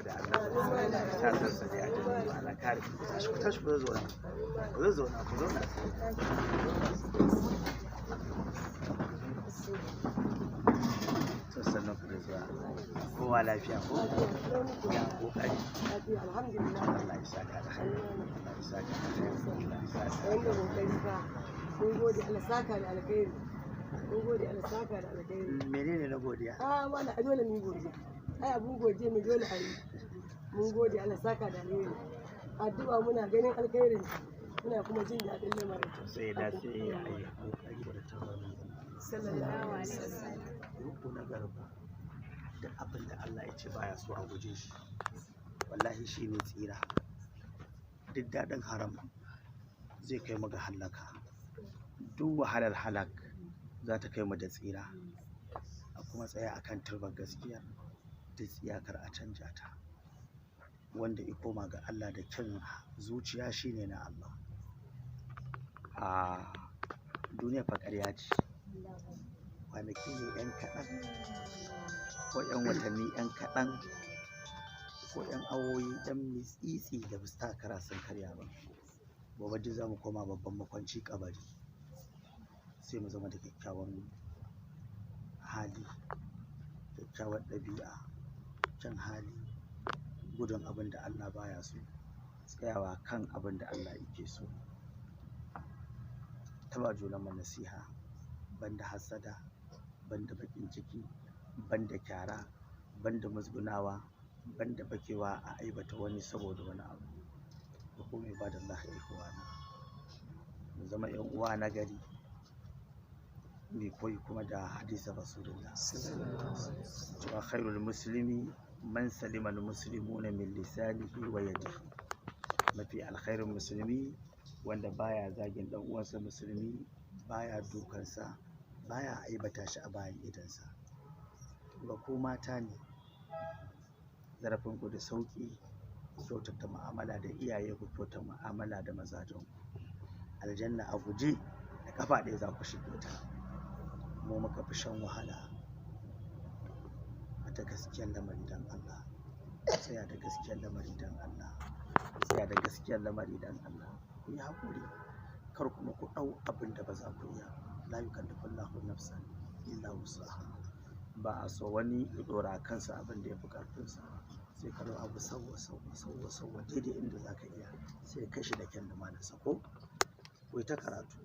Da Allah ta san sa dai a jami'a Allah kare ku. Tashi, ku tashi, ku zauna, ku zauna, ku zauna. To, sannan ku da zuwa. Kowa lafiya ko? Ya kokari? Lafiya, alhamdulillah. Allah ya saka da khairi, Allah ya saka da khairi, Allah ya saka. Wannan kokari fa. Mun gode, Allah saka da alkhairi. Mun gode, Allah saka da alkhairi. Menene na godiya? Ah, wala a dole mu yi godiya. Ai abun godiya mu dole a yi. Mun gode, Allah saka da alheri. Addu'a muna ganin alkhairin, muna kuma jin daɗin lamarin. Sai da sai a yi kokari da tabarun. Sallallahu alaihi wasallam. Ruku na garba da abin da Allah ya ce baya so a guje shi, wallahi shi ne tsira. Duk daɗin haram zai kai mu ga halaka, duk wahalar halak za ta kai mu da tsira. A kuma tsaya akan turbar gaskiya da tsiyakar a canja ta. Wanda ya koma ga Allah da kyan zuciya shine na Allah. A duniya fa ƙarya ce. Kwanaki ne 'yan kaɗan, ko 'yan watanni 'yan kaɗan, ko 'yan awoyi 'yan mitsitsi da ba su taka kara sun karya ba. Gobe duk za mu koma babban makwanci, kabari. Sai mu zama da kyakkyawan hali, kyakkyawar ɗabi'a, kyan hali, gudun abin da Allah baya so, tsayawa kan abin da Allah yake so, taba junanmu nasiha, banda hassada, banda baƙin ciki, banda kyara, banda musgunawa, banda bakewa a aibata wani saboda wani abu. Da kuma ibadallahi ikhwana, mu zama 'yan uwa na gari, mai koyi kuma da hadisa Rasulullah cewa khairul muslimi man salima al muslimuna min lisanihi wa yadihi. Mafi alkhairin musulmi wanda baya zagin dan uwansa musulmi, baya dukansa, baya aibata shi a bayan idansa. Ga ku mata ne, zarafin ku da sauki. Ku kyautata mu'amala da iyaye, ku kyautata mu'amala da mazajen ku. Aljanna a guje da kafa ɗaya za ku shige ta. Mu muka fi shan wahala a ta gaskiyar lamari. Dan Allah tsaya da gaskiyar lamari, dan Allah tsaya da gaskiyar lamari, dan Allah ku yi haƙuri. Kar kuma ku ɗau abin da ba za ku iya. La yukallifu Allahu nafsan illa wus'aha. Ba a so wani ya ɗora kansa abin da ya fi ƙarfinsa. Sai ka ɗau abu sauwa sauwa sauwa sauwa, daidai inda za ka iya, sai ka shi da kyan da malinsa. Ko ku yi ta karatu,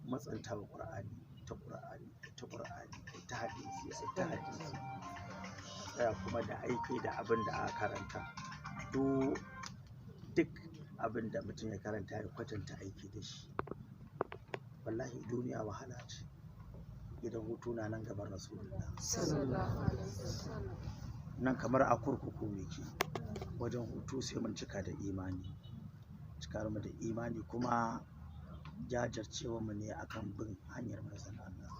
matsanta wa Ƙur'ani, ta Ƙur'ani, ta Ƙur'ani, ta hadisi, ai ta hadisi. Tsaya kuma da aiki da abin da aka karanta. Duk abin da mutum ya karanta, ya kwatanta aiki da shi. Wallahi duniya wahala ce. Gidan hutu na nan gaban Rasulullah. Sallallahu alaihi wasallam. Nan kamar a kurkuku muke. Wajen hutu sai mun cika da imani. Cikar mu da imani kuma jajircewa mu ne akan bin hanyar manzon Allah.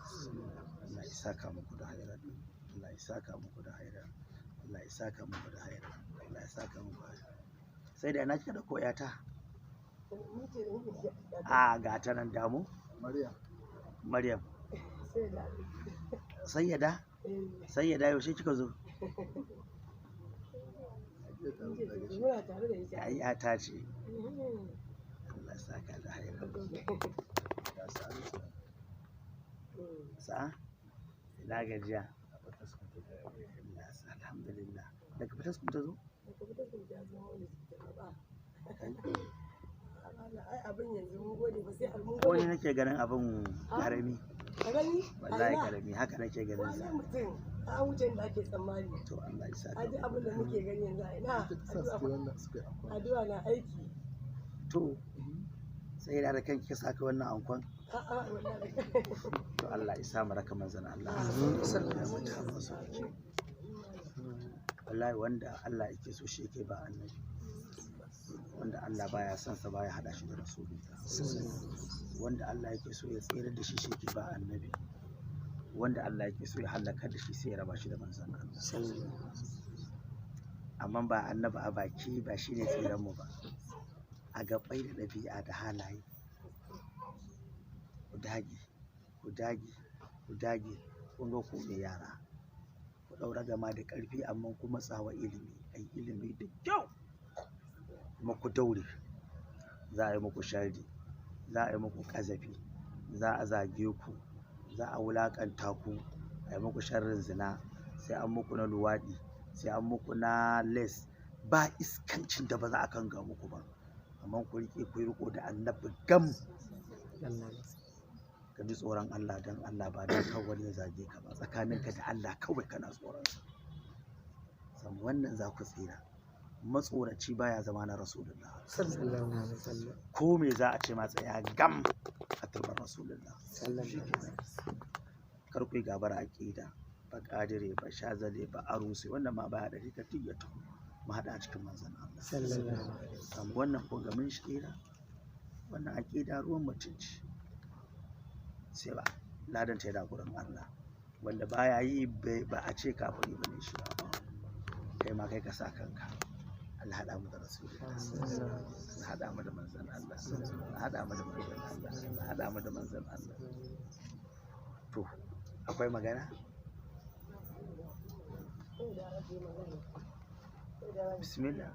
Allah ya saka muku da khairan, Allah ya saka muku da khairan, Allah ya saka muku da khairan, Allah ya saka muku da khairan. Sai da na kika da ko yata? Ni ce ni. A ga ta nan damu. Maryam. Maryam. Sai da. Sayyada. Eh. Sayyada, yaushe kika zo? Ni ce muna tare da ita. Ai ta ce. Allah ya saka da khairan. Ya Salisu. Sa'a, ina gajiya? A Fataskun ta kai. Allah sa, alhamdulillah. Daga Fataskun ta zo? Daga Fataskun ta zo wani ta ba. Ai abin yanzu mun gode ba sai mun Ko ni gode. nake ganin abin karami? Ka gani? Wallahi A ina? karami haka nake ganin Wani sa. mutum an wuce da ake tsammani. To, Allah ya saka. A duk abin da muke gani yanzu a ina. Ita ta sa suke wannan suka yi amfani. Addu'a na aiki. To, sai da kanki ka saka wannan ankon? A'a, wallahi. To, Allah ya sa mu raka manzon Allah. Ya mutu haka so yake. Wallahi wanda Allah yake so shi yake ba annabi. Wanda Allah baya son sa baya hada shi da Rasulullah. Wanda Allah yake so ya tsere da shi, shi yake ba annabi. Wanda Allah yake so ya halaka da shi, sai ya raba shi da manzon Allah. Amma ba annabi a baki ba shine tsiran mu ba. A gabbai da ɗabi'a da halaye. Ku dage, ku dage, ku dage. Kun ga ku ne yara, ku ɗaura gama da ƙarfi, amma ku matsawa ilimi, ai ilimi. Kuma ku daure, za a yi muku sharri, za a yi muku ƙazafi, za a zage ku, za a wulaƙanta ku, a yi muku sharrin zina, sai an muku na luwaɗi, sai an muku na les, ba iskancin da ba za a kanga muku ba. Amma ku riƙe, ku yi riƙo da Annabi gam. Ka ji tsoron Allah don Allah, ba don kan wani ya zage ka ba, tsakaninka da Allah kawai kana tsoron sa. San wannan za ku tsira. Matsoraci baya zama na Rasulullah. Sallallahu alaihi wasallam. Ko me za a ce ma, tsaya gam a turbar Rasulullah. Sallallahu alaihi wasallam. Kar ku yi gabar aƙida, ba ƙadire, ba shazale, ba arusi, wannan ma baya da rika duk ya taho mu haɗa a cikin manzon Allah. Sallallahu alaihi Samu wannan ko ga mun tsira. Wannan aƙida ruwan mutunci sai ba ladan ta yana gurin Allah. Wanda baya yi ba a ce kafiri bane shi ba. Kai ma kai ka sa kanka. Allah haɗa mu da Rasulullah. wasallam. Allah haɗa mu da manzon Allah. Allah haɗa mu da manzon Allah. Allah haɗa mu da manzon Allah. To, akwai magana? Bismillah.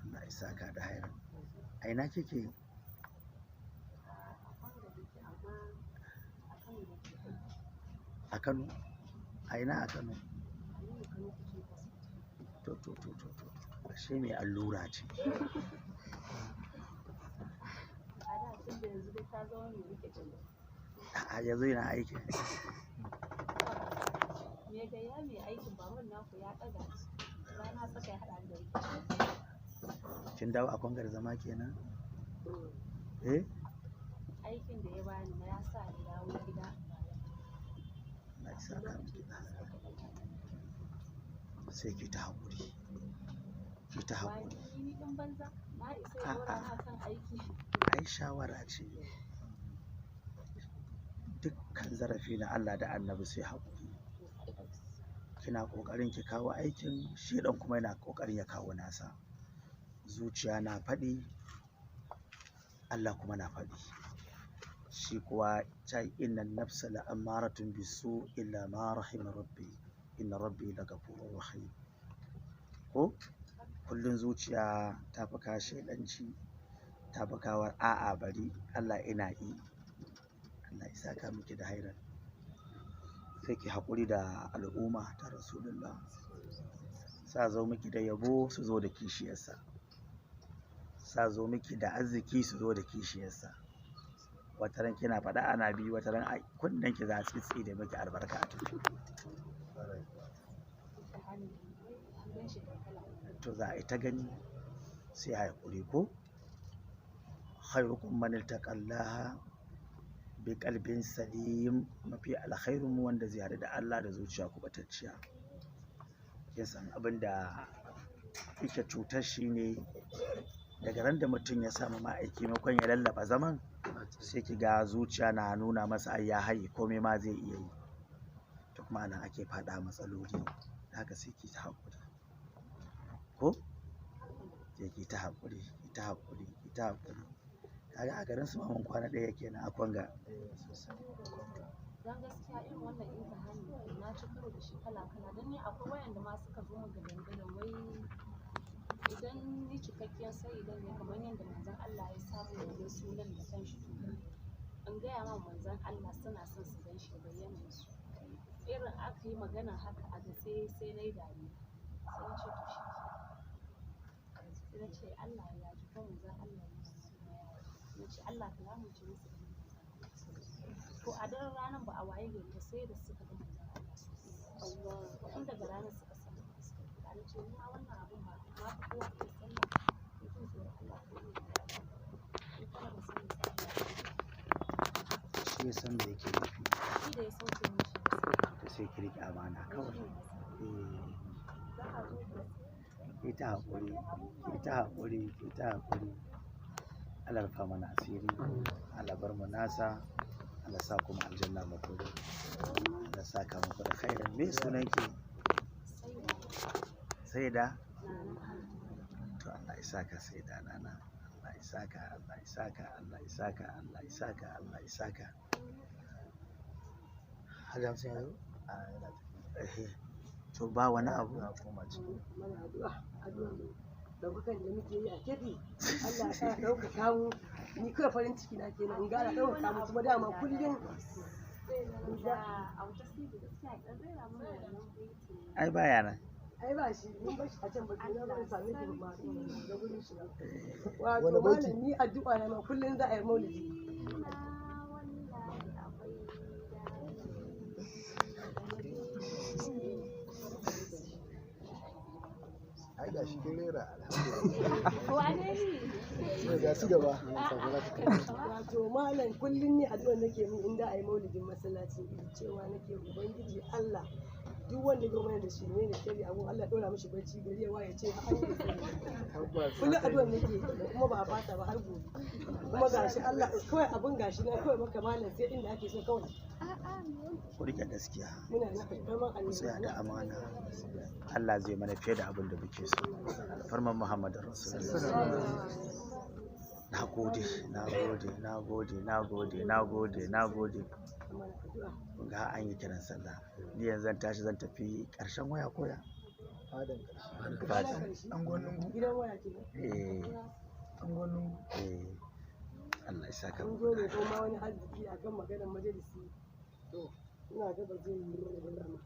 Allah ya saka da hairan. A ina kike? A Kano? A ina a Kano? To, to, to, to, to. Ashe mai allura ce. A'a, yanzu ina aiki. Me gayya mai aikin baban naku ya ɗaga rana tsaka ya haɗa ni da rikici. Kin dawo a kwangar zama kenan? Eh? Aikin da ya bani ma ya sa ni dawo gida. Allah ya saka miki da alheri. Sai ki ta haƙuri. Ki ta haƙuri. Wani ni ɗin banza na isa ya ɗora na kan aiki. Ai shawara ce. Dukkan zarafi na Allah da Annabi sai haƙuri. Kina ƙoƙarin ki kawo aikin, sheɗan kuma yana ƙoƙarin ya kawo nasa. Zuciya na faɗi, Allah kuma na faɗi. Shi kuwa cai inna nafsa la'ammaratun bisu illa ma rahima rabbi, inna rabbi lagafurur rahim. Ko kullun zuciya ta fi kawo shaiɗanci, ta fi kawo a'a bari Allah ina yi. Allah ya saka miki da hairan. Sai ki haƙuri da al'umma ta Rasulullah. Sa zo miki da yabo su zo da kishiyarsa. Sa zo miki da arziki su zo da kishiyarsa. Wataran kina faɗa ana bi, wataran a kunnen ki za a tsitsi da miki albarka a tafi. To za a yi ta gani sai a haƙuri ko? Khairukum man iltaqallaha bi qalbin salim, mafi alkhairun mu wanda zai haɗu da Allah da zuciya kubatacciya. Kin san abin da yake cutar shi ne daga ran da mutum ya samu ma'aiki maimakon ya lallaba zaman, sai ki ga zuciya na nuna masa ai ya haye komai ma zai iya yi. To kuma anan ake faɗa matsaloli, haka sai ki ta haƙuri. Ko? Sai ki ta haƙuri, ki ta haƙuri, ki ta haƙuri. Kaga a garin su ma mun kwana ɗaya kenan a Kwanga. Don gaskiya irin wannan imtihani na ci karo da shi kala kala, don ni akwai wayanda ma suka zo min gadan wai idan ni cikakkiyar sayyida ne kamar yadda manzon Allah ya samu wannan sunan da kanshi, to in gaya ma manzon Allah suna son su gan shi bayyana musu. Irin aka yi magana haka a gatse sai na yi dariya, sai na ce to shi ke, sai na ce Allah ya ji ko manzon Allah ya ji suna ya ji, na ce Allah ka lamunce musu ganin manzon Allah. To a daren ranar ba a waye gari ba sai da suka ga manzon Allah sosai. Tun daga ranar suka san suka kira na ce ni ma wannan abun ba na fi kowa iya sallah ko jin tsoron Allah ko yin ibada. Ni kuma ban sani ba Allah ya ji. Shi ya san me yake nufi. Shi da ya sauke min shi ya sani. To sai ki riƙe amana kawai. Shi ne ya sani. Eh. Za a zo da Ki ta haƙuri, ki ta haƙuri, ki ta haƙuri. Allah rufa mana asiri, Allah bar mu nasa, Allah sa kuma aljanna makoma. Allah saka muku da khairan. Me sunanki? Saida. To Allah ya saka Saida nana. Allah ya saka, Allah ya saka, Allah ya saka, Allah ya saka, Allah ya saka. Hajji Hamsin ya zo? A yana tafi. Eh, to ba wani abu. Na koma ciki. Mana addu'a, addu'a mu ɗaukakan da muke yi a kefi, Allah ya ƙara ɗaukaka mu. Ni kawai farin ciki na kenan in ga ana ɗaukaka mu, kuma dama kullum Da auta sai da gaskiya ɗan rera mana wannan baiti. Ai baya nan. Ai ba shi, mun bar shi a can, baki na ban same shi ba da gurin shi ba. Wato Wani baiti? malam, ni addu'a na ma kullum za a yi maulidi. Na wallahi akwai daɗi. Ai ga shi kin rera, alhamdulillah. Wane ne? Sai ga ci gaba. Wato malam, kullum ni addu'a nake min in da a yi maulidin masallaci, cewa nake ubangiji Allah, duk wanda ya mana da shi ne da shari abun Allah ɗora mishi barci, gari ya waye ce an yi Tabbas. kullum addu'a nake yi, kuma ba a fasa ba har gobe. Kuma gashi Allah kawai abun gashi na kawai maka malam, sai inda ake so kawai. Ku riƙe gaskiya. Muna na alfarman Ku tsaya annabi. da amana. Allah zai mana fiye da abin da muke so. Alfarman Muhammadin Rasulullah. Na gode, na gode, na gode, na gode, na gode, na gode. Mana addu'a. Kun ga an yi kiran sallah. Ni yanzu zan tashi zan tafi ƙarshen waya koya. Fadan ƙarshe. Fada. Gidan waya kenan. Eh. Eh. Allah ya saka Mun mu. zo ne kuma wani arziki akan maganar majalisi. To ina ga ba zai yi mana ba dama,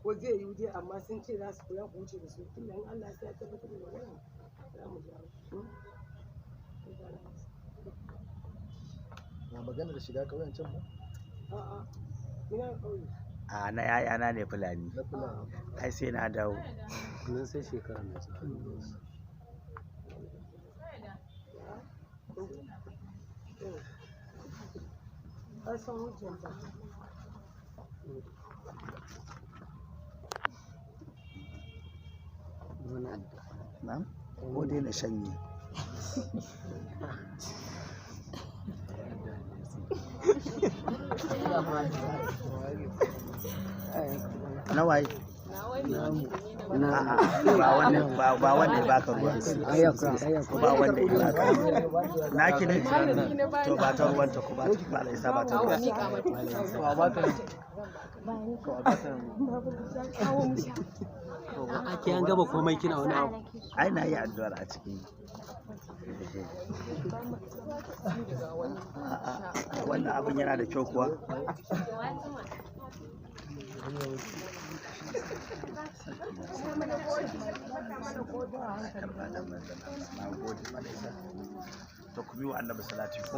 ko zai yi dai, amma sun ce za su koya ku wuce da su, tunda in Allah ya tabbatar da magana za mu jawo. Na magana da shiga ƙauyen can ba? A'a, ina ƙauye. A na 'ya'yana ne Fulani. Na Fulani. Ai sai na dawo. Nan sai shekara mai zuwa. An san hujjanta. Wani addu'a. Na'am. Ko dai na shanye. Na waye? A'a, ba wannan ba wannan ya baka ruwa. Ko ba wanda ya baka. Naki ne? To ba ta ruwanta, ko ba ta ba Allah ya sa ba ta ruwa. A'a, ke an gama komai kina wani abu. Ai na yi addu'ar a ciki. A'a, wannan abin yana da kyau kuwa. Karba da manzon Allah. Na gode malaika. To ku bi wa annabi salati ko.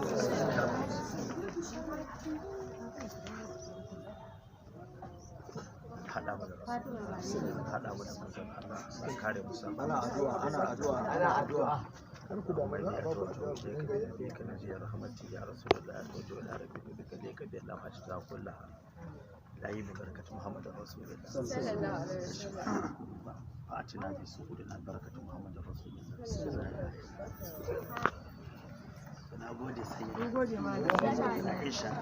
Haɗa mu da Rasulullah. Haɗa mu da manzon Allah. Allah kare mu sa. Ana addu'a, ana addu'a, ana addu'a. Kar ku damu, za a ba ku addu'a ku dinga yi. بك نجي رحمتي يا رسول الله توجه إلى ربك بك ليك بأن حاجتها كلها إلهي ببركة محمد رسول الله فأتنا بسهولنا بركة محمد رسول الله. Na gode sai Mun gode malam. Aisha.